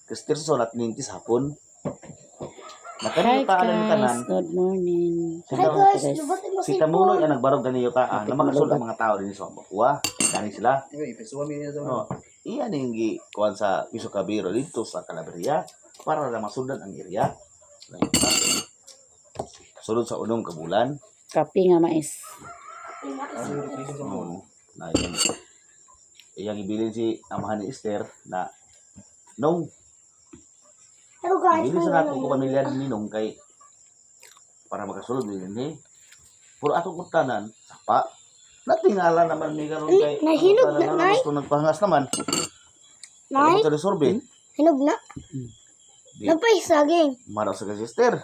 Kasi sa nintis hapon. Hi Nakaniyo ni guys, tanan. Good morning. Hi, Hello, guys, guys. lubot mo Si Tamuloy ang nagbarog kaniyo ta na makasulod ang mga tao din sa Bakua. Kani sila. Ay, pesuwa mi niya sa Oh, iyan ang gi kuan sa Piso Cabiro dito sa Calabria para na masundan ang area. Sulod sa unong kabulan. Kape nga mais. Oo. Na iyang iyang ibilin si amahan ni Esther na nung Hello guys, ibilin sa nako ko pamilya ni Ninong kay para makasulod din ni. Puro atong kutanan sapa. Natingala naman mi karon kay Nahinog na, Nay. Gusto nagpahangas naman. Nay, Sa resorbe. hinog na. Di Napay saging. mara sa kay sister.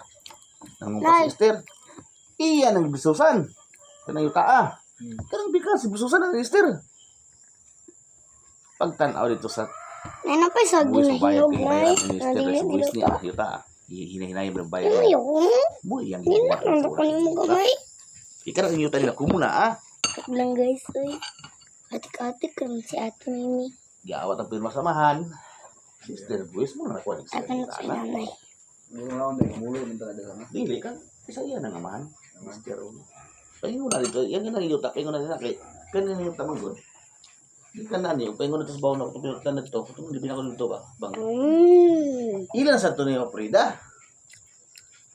Nangungpa Nay. si sister. Iya nang bisusan. Kanang yuta. Kanang bikas bisusan ang sister. Pagtan-aw dito sa Nay, napay saging buwis na mo bayad hinog, kay nay. bayaran ni sister Nadili sa buwis nilo niya yuta. Hinahinay mo bayad. Ano yun? Mo iyang Hindi na, gibuhat. nandun ko nimo gamay. Ikaw ang yuta nila kumuna ah. Lang guys, uy. Atik-atik rin si Ate Mimi. Giawat ang pirma samahan. Sister buwis mo na nakuha ni sister. Akan na si nanay. Mulo na ako, mulo minta na dala. Dili ka. Isa iya nang amahan. Sister. Paingon na dito. Yan ang yuta. Paingon na dito. Kay kanin yung tamang god. Di ka na niyo. Paingon na ito sa bawon ako. Ito na dito. Ito di pinako dito ba? Bang. Ilan sa ito niyo, Frida?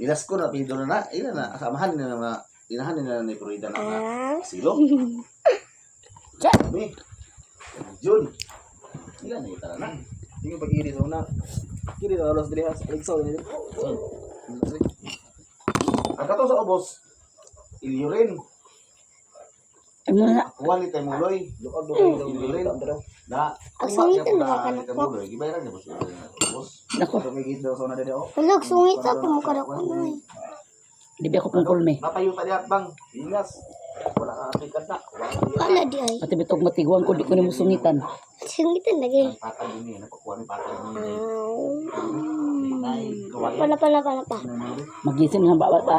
Ilas ko na pido na na. Ilan na. Samahan nila na inahan nila ni Frida na na silo. Kami. Jun. Ilan na itara na. Hindi ko pag-iri sa una. Kiri sa alas diri sa Alexo ni. Ang kato sa ubos, Ilyurin. Ay mo na. Kuha ni Temuloy. Lukag do kayo Ilyurin. Na. Ang sungit na baka na po. Temuloy. Gibayaran niya ba sa ubos? Nako, Tumigit daw sa una diri oh. Hulog, sungit sa pumukara ko nay. di ba ako pang kulme. Napayuta niya bang. Ingas. Wala kang aplikat na. Wala kang Wala di ay. Pati bitog matiguan ko, di ko nimo sungitan. Sungitan lagi. patag din niya. Napakuha ni patag din niya. Pala, pala, pala pa. Magisin nga ba pa.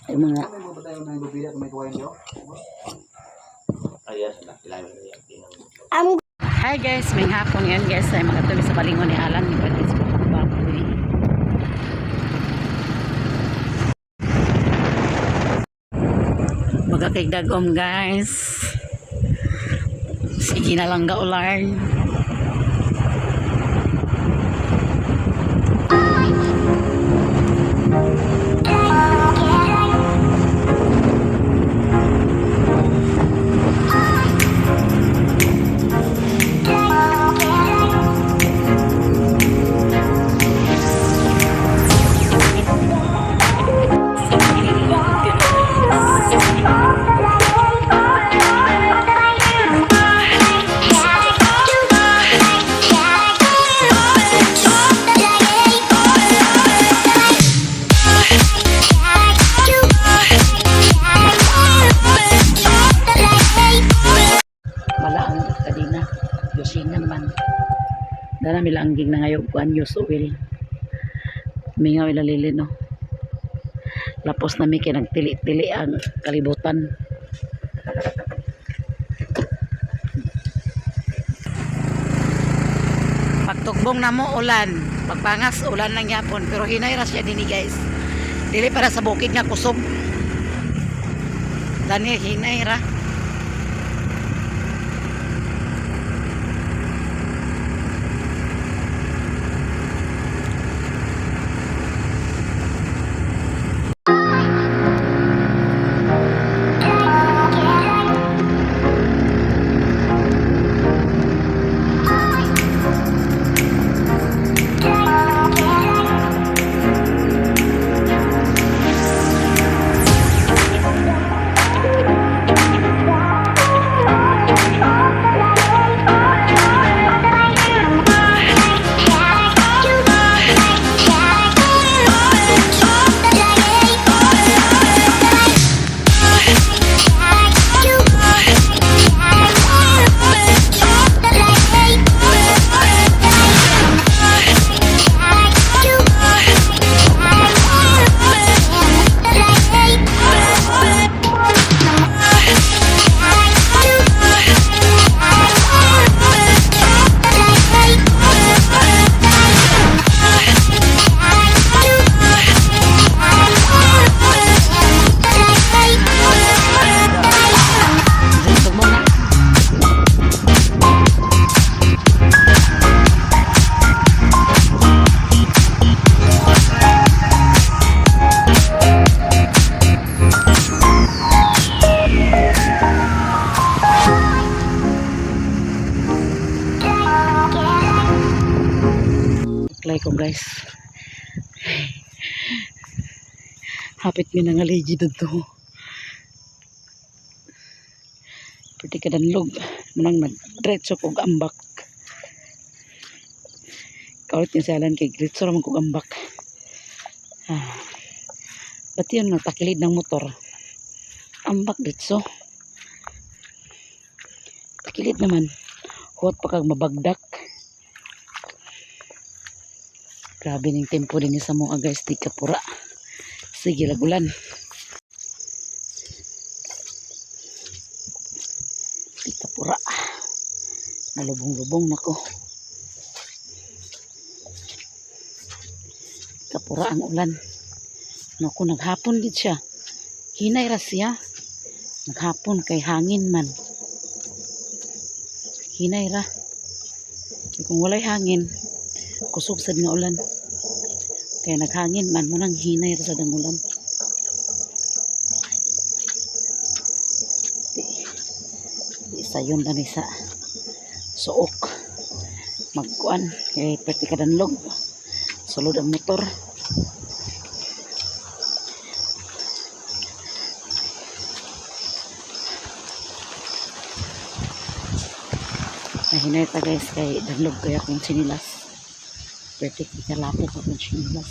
Ay mga Ano ba tayo na ibibili kung may kawayan dito? Ayan, ilalim na yan. Am Hi guys, may hapon yan guys. Ay makatuloy sa balingon ni Alan ni Patis Baboy. Magakigdagom guys. Sige na lang gaulan. Wala ang kadina. Yosingan man. Dara mila ang ging na ngayon kuan use oil. Mingaw ila lili no. Lapos na mi kay nagtili-tili ang kalibutan. Pagtugbong na mo ulan, pagpangas ulan lang yapon pero hinay ra siya dinhi guys. Dili para sa bukid nga kusog. Dani hinay ra. Aray ko, guys. Hapit mi nangaligi dito. Pwede ka danlog. Manang nagdiretso kog ambak. Kaulit niya sa alan kay diretso raman kog ambak. Ah. Ba't yun natakilid ng motor? Ambak diretso. Takilid naman. Huwat pa kag mabagdak. Grabe ning tempo din sa mga, guys, di kapura. Sige lagulan. Di kapura. Nalubong-lubong nako. Kapura ang ulan. Naku, naghapon gid siya. Hinay ra siya. Naghapon kay hangin man. Hinay ra. Kung walay hangin, kusog sad nga ulan. Kaya naghangin man mo nang hinay ra sad ang ulan. Di, di sayon na ni sa suok. Magkuan kay perti ka danlog. Sulod ang motor. Nahinay ta, guys, kay danlog kaya akong sinilas. Perfect ikalapok akong sinilas.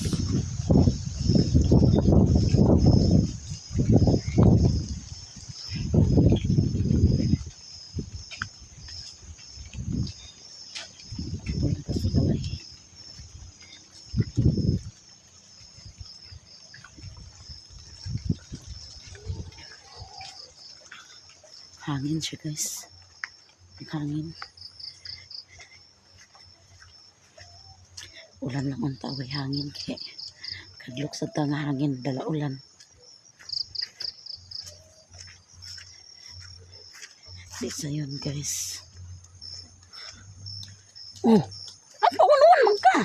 Wala ka sa balay. Hangin siya, guys. Ang hangin. Ulan lang unta way hangin kay kadlok sa ta nga hangin dala ulan. Di sayon, guys. Oh, at paunuan man ka.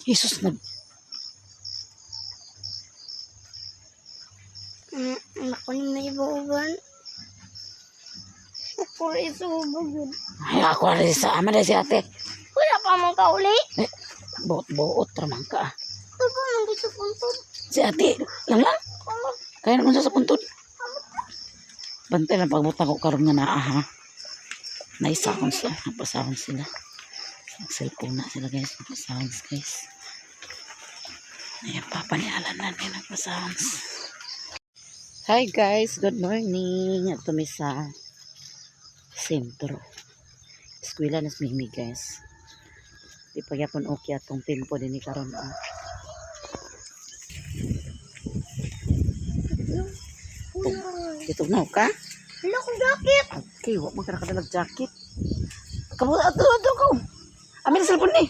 Jesus nag Ako ni may buuban. Ako rin subog yun. Ay, ako rin sa ama na si ate. Wala pa man kauli. Buot-buot raman ka. Ito pa man gusto puntod. Si ate, lang lang. Oh, Kaya naman siya sa puntod. Bantay lang pagbutang ko karon nga naa ha. Naisakon sila. Napasahon sila. Nag-cellphone na sila, guys. Nagpa-sounds, guys. Ayan, papa ni Alan na may nagpa-sounds. Hi guys, good morning. Ito mi sa sentro. Eskwela na si Mimi, guys. Di pa gyapon okay atong tempo din ni karon, oh. Gitugnaw ka? Wala akong jacket. Okay, wa man ka nakadalag jacket. Kamo ato ato ko. Amin ang cellphone ni.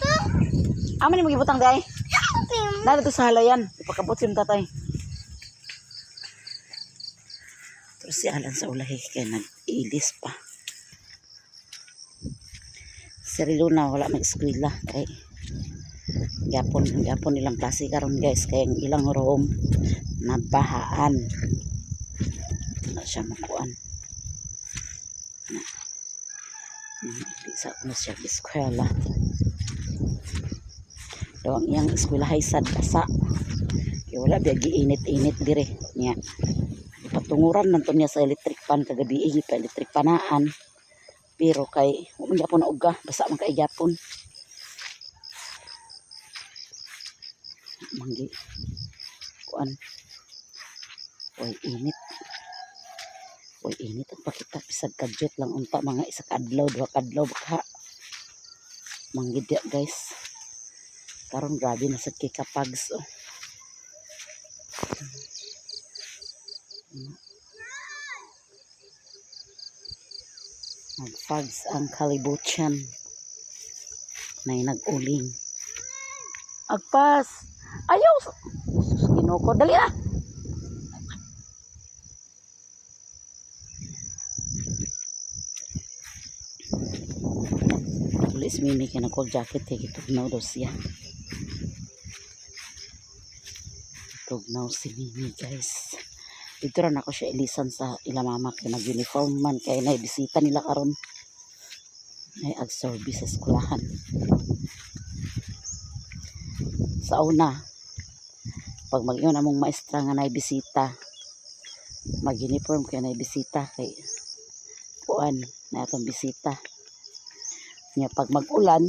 Amin ni magibutang day. Okay. Narito sa halayan. Ipakabot siyang tatay. Pero si Alan sa ulahi kay nag-ilis pa. Si Luna wala mag-eskwela kay gapon gapon ilang klase karon, guys, kay ang ilang room nabahaan. Wala siya makuan. Na, na, sa na siya eskwela. Daw ang iyang eskwelahay sad basa. Kay wala biya giinit-init dire niya. Ipatunguran man to niya sa electric pan kagabi, pa electric panaan. Pero kay wa man gyapon na uga, basa man kay gyapon. Manggi kuan. Way init. Way init ang pakita bisag kadyot lang unta mga isa ka adlaw, duha ka adlaw baka. Manggid diya, guys. Karon grabe na sad kay kapags, oh. Nagfags ang kalibutan. May nag-uling. Agpas! Ayaw! Sus, Ginoo ko. Dali ah! Uli si Mimi kay nag jacket kay gitugnaw daw siya. Tugnaw si Mimi, guys. Dito rin ako siya ilisan sa ila mama kay nag-uniform man kay na bisita nila karon. Ay ag service sa eskwelahan. Sa una, pag mag-ingon among maestra nga nay bisita, mag-uniform kay nay bisita kay kuan na atong bisita. Nya pag mag-ulan,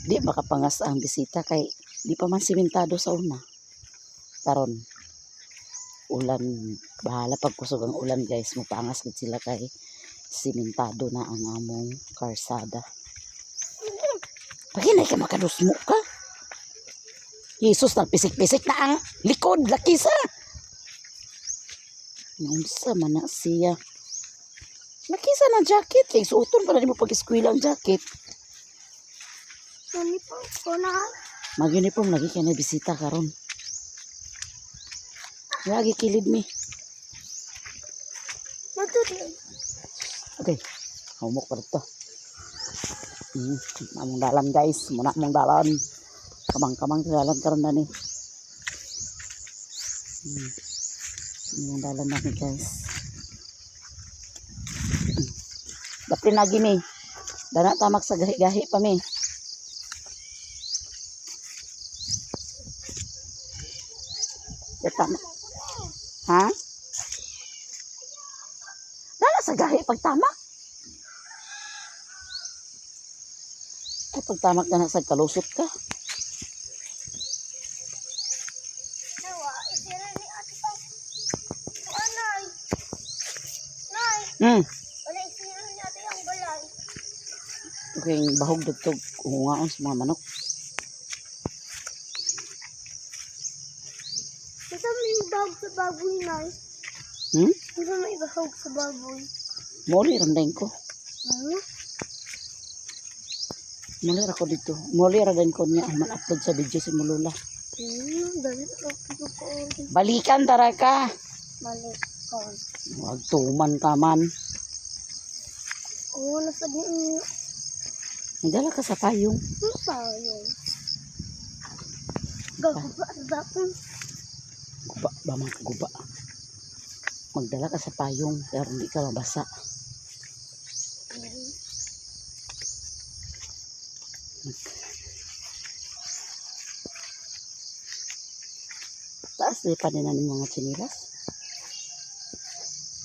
di makapangas ang bisita kay di pa man simentado sa una. Karon ulan, bahala pag kusog ang ulan, guys, mopangas gid sila kay simentado na ang among karsada. Paginay ka, makadusmo ka. Jesus, nagpisik-pisik na ang likod, lakisa. Naunsa man na siya. Lakisa na jacket. Kay suoton pa na nimo pag-eskwela ang jacket. Mami po ko na. Mag-uniform lagi kay na bisita karon. Lagi kilid mi. Matuloy. Okay. Humok pa to. Among dalan, guys, muna among dalan. Kamang-kamang sa dalan karon na ni. Among dalan namin, guys. Dapin lagi mi. Dana tamak sa gahi-gahi pa mi. Tama. Ha? Dana sa gahi pagtamak. Ay, pagtamak na sa kalusot ka. Nawa, isira ni ate pa. Anay. Nay, wala isira ni ate ang balay. Okay, bahog dagtog ungaon sa mga manok. Unsa may bahog sa baboy, Nay? Hmm? Unsa may bahog sa baboy? Moli ramdain ko. Hmm? Moli ra ko dito. Moli ra din ko niya ang man-upload sa video si Mulula. Dali ko ko. Balikan tara ka. Mali ko. Wag tuman ka man. Oo, nasa niyo. Nagdala ka sa payong. Ano pa yun? Gaguba sa akong Guba ba man guba. Magdala ka sa payong pero hindi ka mabasa. Taas di pa din na ng mga tsinilas.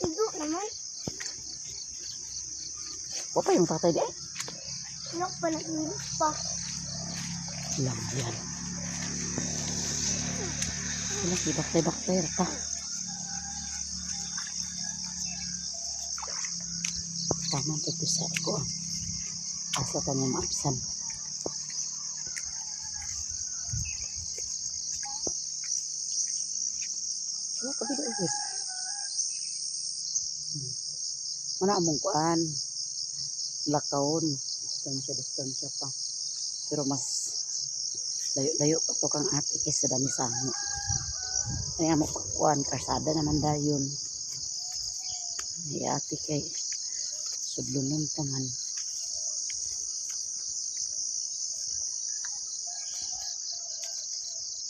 Igo naman. Wa pa yung tatay di ay. Inak pa na pa. Lang yan. Wala, di baktay-baktay ra ta. Tama to to sa ko. Asa ta niya maabsan. Wala pa gid ay. Wala among kuan. Lakawon. Distansya, distansya pa. Pero mas layo-layo pa to kang ate kaysa dami sa amo. Ay amo pagkuan, karsada naman dayon. Ay ate kay sudlonon pa man.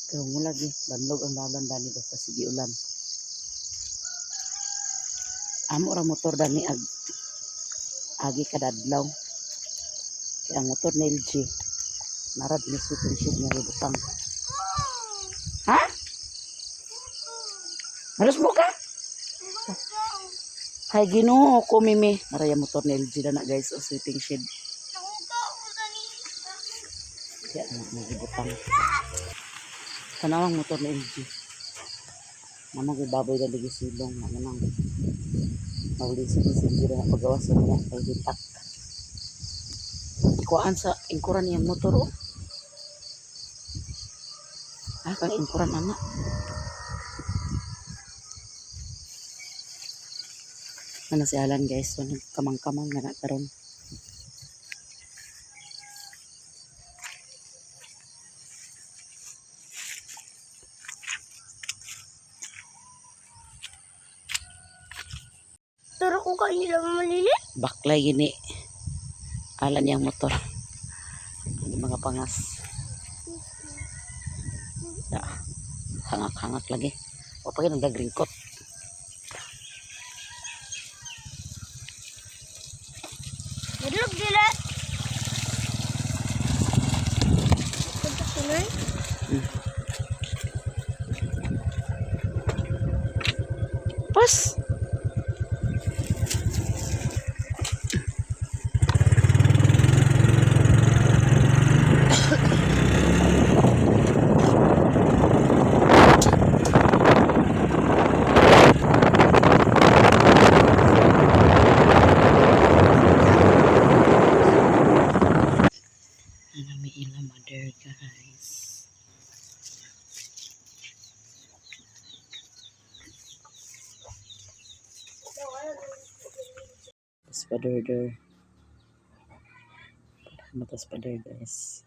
Pero mo lagi, banlog ang dalan dani basta sige ulan. Amo ra motor dani ag agi kadadlaw. Kaya ang motor na LG narad ni sweeping sheet nga butang. Ha? Halos mo ka? Hay Ginoo ko mimi. Maraya motor ni LG na na, guys, o sweeping shed. Nahuga ako sa ni. Kaya na nagibutang. Tanawang motor ni LG. Namang baboy na ligi silong ano nang mawlisod si LG na pagawas sa niya kay hitak. Ikuan sa ingkuran niyang motor oh. Ah, kang ingkuran anak. Ano si Alan, guys, so nagkamang-kamang na na karon. Turo ko kanila malili. Baklay gini. Alan niyang motor. Ang mga pangas. Ya, hangak-hangak lagi. O pa yun, nagringkot. Budlog dila. Punta ko, Nay. Gawas. Ano may ila mother, guys. Tas paderder. Matas pader, guys.